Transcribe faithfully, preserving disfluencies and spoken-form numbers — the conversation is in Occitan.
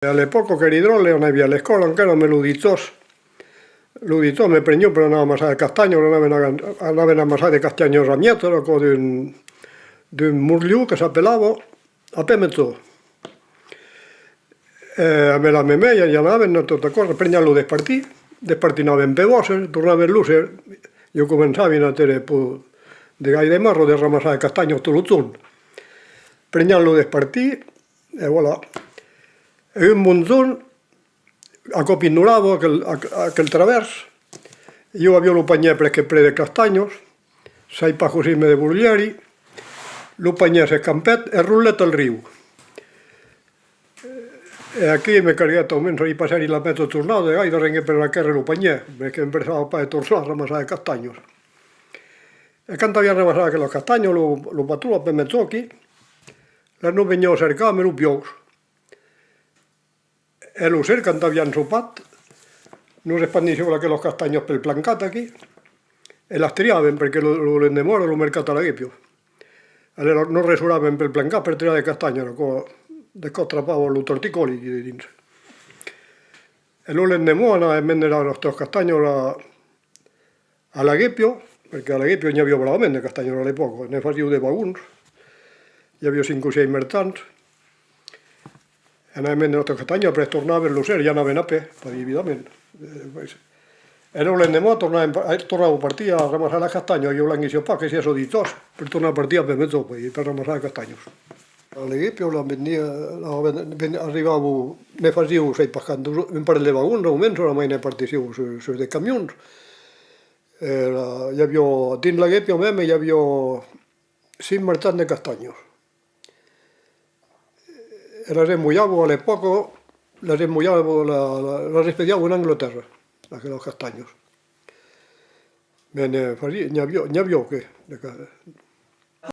A l'epòca qu'èri dròlle, anavi a l'escòla encara, mès los dijòus, los dijòus me prenián per anar amassar de castanhas, anàvem a, anàvem amassar de castanhas a Mièta, aquò d'un, d'un morlhon que s'apelava, a pè mètzon. E amb la memè i anàvem, tot aquò, preniam lo despartin, despartinàvem pels bòsces, tornàvem lo ser, e començàvem a tèrre pus de gai de marra de ramassar de castanhas tot lo jorn. Preniam lo despartin, e voilà. E un bon jorn, aquò pinolava, aquel, aqu-, aquel travèrs, ieu aviá lo panièr presque plen de castanhas, sai pas cossí me deborlhèri, lo panièr s'escampèt e rolèt al riu. E aquí me calguèt, al mens, i passèri la mèja jornada, e gaire renguèt per arréquèrre lo panièr, perque m'empressava pas de tornar ramassar de castanhas. E quand aviam ramassat aquelas castanhas, lo, lo patron, a pè mètzon aquí, la nos veniá cercar amb los buòus. E lo ser, quand aviam sopat, nos espandissián aquelas castanhas pel plancat aquí, e las triàvem, perque lo, lo lendeman èra lo mercat a la Guépia. Alèra nos ressoràvem pel plancat per triar de castanhas, aquò, de còps trapàvem lo torticòli aquí dedins. E lo lendeman anàvem vendre las nòstras castanhas a, a la Guépia, perque a la Guépia n'i aviá bravament de castanhas a l'epòca, ne fasián de vagons, i aviá cinc o sièis merchands, e anàvem vendre nòstras castanhas, après tornàvem lo ser, i anàvem a pè, pas evidentament. E, pues, e lo lendeman tornàvem pa-, eh, tornàvem partir a ramassar las castanhas, ieu languissiá pas que sièsse dijòus per tornar partir a pè mètzon, pues, per ramassar las castanhas. A la Guépia, la vendiá, la ven-, ven-, arribava, ne fasián, sai pas quant, un parelh de vagons, al mens, alara mai ne partissián sus, sus de camions. E la, i aviá, dins la Guépia mème, i aviá cinc merchands de castanhas. E las envoiava a l'epòca, las envoiava, la, la, las expediava en Anglatèrra, aquelas castanhas. Mès ne fasiá, n'i aviá, n'i aviá que, de ca-,